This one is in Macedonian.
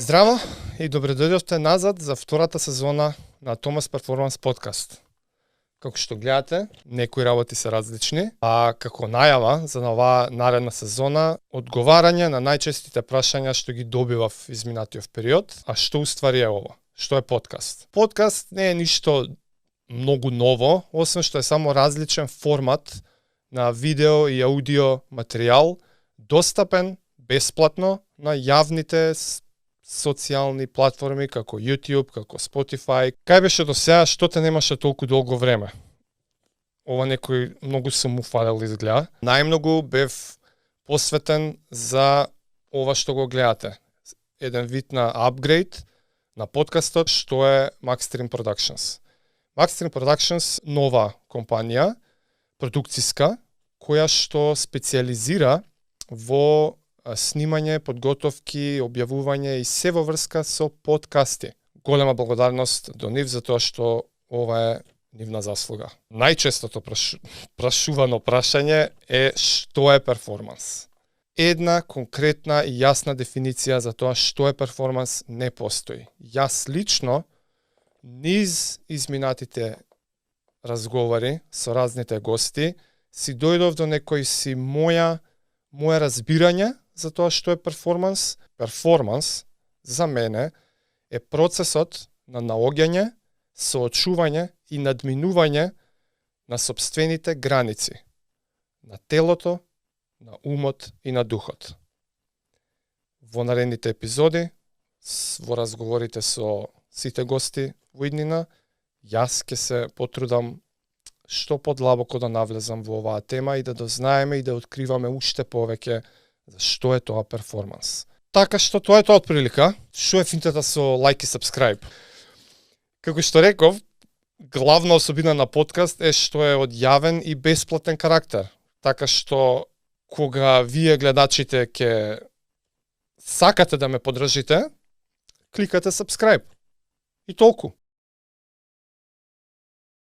Здраво и добре дојдовте назад за втората сезона на Томас Перформанс подкаст. Како што гледате, некои работи се различни, а како најава за оваа наредна сезона, одговарање на најчестите прашања што ги добивав изминатиот период, а што уствари е ова? Што е подкаст? Подкаст не е ништо многу ново, освен што е само различен формат на видео и аудио материјал, достапен бесплатно на јавните социјални платформи како YouTube, како Spotify. Кај беше до сега, што те немаше толку долго време? Ова некој многу сум уфалел изгледа. Најмногу бев посветен за ова што го гледате. Еден вид на апгрейд на подкастот што е Maxstream Productions. Maxstream Productions нова компанија, продукциска, која што специјализира во снимање, подготовки, објавување и се во врска со подкасти. Голема благодарност до нив за тоа што ова е нивна заслуга. Најчестото прашувано прашање е што е перформанс. Една конкретна и јасна дефиниција за тоа што е перформанс не постои. Јас лично низ изминатите разговори со разните гости си дојдов до некој си моја разбирање за тоа што е перформанс. Перформанс за мене е процесот на наоѓање, соочување и надминување на сопствените граници на телото, на умот и на духот. Во наредните епизоди, во разговорите со сите гости во иднина, јас ќе се потрудам што подлабоко да навлезам во оваа тема и да дознаеме и да откриваме уште повеќе за што е тоа перформанс. Така што тоа е тоа отприлика. Што е финтата со лайк и subscribe? Како што реков, главна особина на подкаст е што е од јавен и бесплатен карактер. Така што кога вие гледачите ќе сакате да ме поддржите, кликате subscribe. И толку.